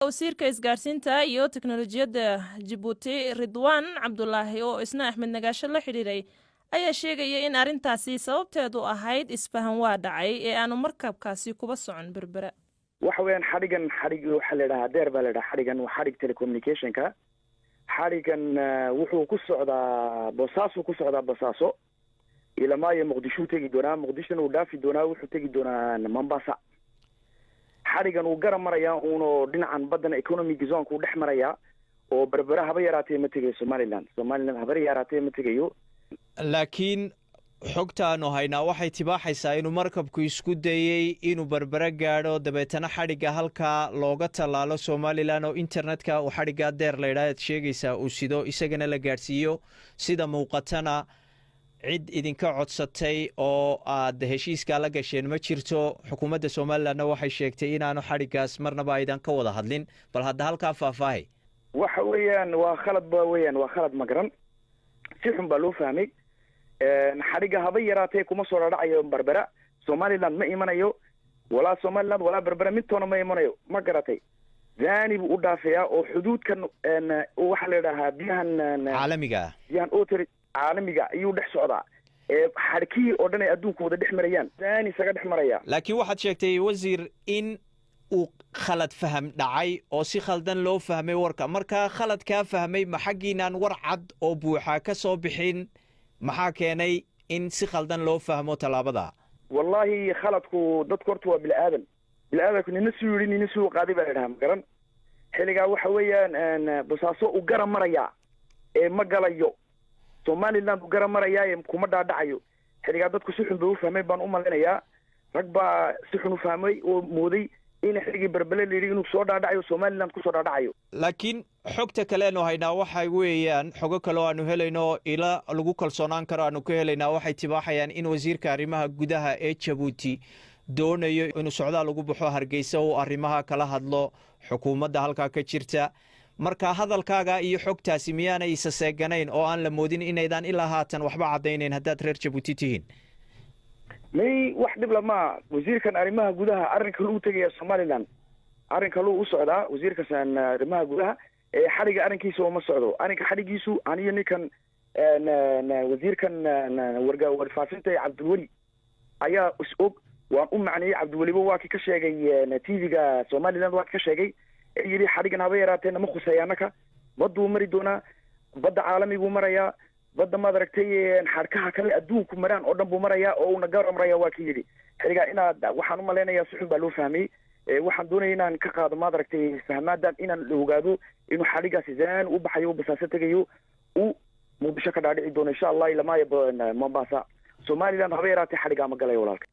Wasiirka isgaarsiinta iyo teknolojiyadda Jabuuti, Ridwaan Cabdulaahi, oo isna Axmed Nagaasho la xidhiiray, ayaa sheegaya in arrintaasi sababteedu ahayd isfahan waa dhacay ee aanu markabkaasi kuba socon Berbera. Waxa weeyaan xadhigan, xadhig waxaa la idhahaa deer baa la idhaha. Xadhigan waa xadhig telecommunicationka. Xadhigan wuxuu ku socdaa Boosaaso, ku socdaa Boosaaso ilamaayo Muqdishuu tegi doonaa, Muqdishona uu dhaafi doonaa, wuxuu tegi doonaa Mombasa. Xadhigan uu garab marayaa uunoo dhinacan baddan economic zonka uu dhex marayaa, oo Berbera haba yaraatee ma tegayo. Somaliland haba yaraatee ma tegayo. Laakiin xogtaanu haynaa waxay tibaaxaysaa inuu markabku isku dayey inuu Berbere gaadho, dabeetana xadhigga halkaa looga tallaalo Somalilan, oo internetka uu xadhiggaa deer laydhaha aad sheegaysaa uu sido isagana la gaadhsiiyo. Sida muuqatana cid idinka codsatay oo aad heshiiskaa la gasheen ma jirto. Xukuumadda Somalilandna waxay sheegtay inaanu xadhiggaas marnaba aydan ka wada hadlin. Bal hadda halkaa faahfaahay. Waxa weeyaan waa khalad ba weeyaan, waa khalad, ma garan, si xun baa loo fahmay. Xadhigga haba yaraatee kuma soo dhadhacayo Berbera. Somaliland ma imanayo, walaa Somaliland walaa Berbera midtoona ma imanayo, ma garatay? Zani buu u dhaafayaa oo xuduudkan waxaa la idhahaa biyahan caalamiga. Biyahan oter caalamiga ayuu dhex socdaa, ee xadhkihii oo dhan ay adduunka wada dhex marayaan zani isaga dhex maraya. Laakiin waxaad sheegtay, wasiir, in uu khalad faham dhacay oo si khaldan loo fahmay warka. Markaa khaladkaa fahmay ma xaggiinaan war cad oo buuxa ka soo bixin? Maxaa keenay in si khaldan loo fahmo tallaabada? Wallahi khaladku dadku horta waa bini-aadan, bini-aadanku nina suu yidhi nina suu qaaday baa la idhaha, ma garan? Xilligaa waxa weeyaan Basaaso uu garab marayaa ee ma galayo Somaliland, uu garab marayaa ee kuma dhaadhacayo. Xilligaa dadku si xun bay u fahmay baan u malaynayaa. Rag baa si xun u fahmay oo mooday in xilligii Berbele la yidhi inuu soo dhaadhacayo, Somaliland kusoo dhaadhacayo. Laakiin xogta kaleenu haynaa waxa weeyaan, xogo kale oo aanu helayno, ila lagu kalsoonaan karo aanu ka helaynaa, waxay tibaaxayaan in wasiirka arrimaha gudaha ee Jabuuti doonayo inuu socdaal ugu baxo Hargeysa, uu arrimaha kala hadlo xukuumadda halkaa ka jirta. Marka hadalkaaga iyo xogtaasi miyaanay isa seeganayn oo aan la moodin inaydaan ilaa haatan waxba caddaynayn haddaad reer Jabuuti tihiin? May, wax dhib lama. Wasiirkan arrimaha gudaha arrin kaluu u tegaya Somaliland, arrin kaluu u socdaa wasiirkasan arrimaha gudaha ee xadhigga arrinkiisa uma socdo. Arrinka xadhiggiisu aniyo ninkan wasiirkan warga warfaafinta ee Cabdilweli ayaa is og, waan u macneeyey. Cabdiweliba waa kii ka sheegay TV-ga Somaliland, waa kii ka sheegay ee yidhi xadhiggan haba yaraatee nama khuseeya annaka, badduu mari doonaa, badda caalamiguu marayaa, badda maad aragtay xadhkaha kale adduunku maraan oo dhan buu marayaa oo uuna gaar maraya, waa kii yidhi. Xilligaa inaad waxaan u malaynayaa si xun baa loo fahmay. Waxaan doonaya inaan ka qaado, maad aragtay, fahmaadan inaan ogaado inuu xadhiggaasi zaan u baxayo, u Basaaso tegayo, uu Muqdisho ka dhaadhici doono insha Allah ilamaayo Mombasa. Somaliland haba yaraatee xadhiggaa ma galayo, walaalka.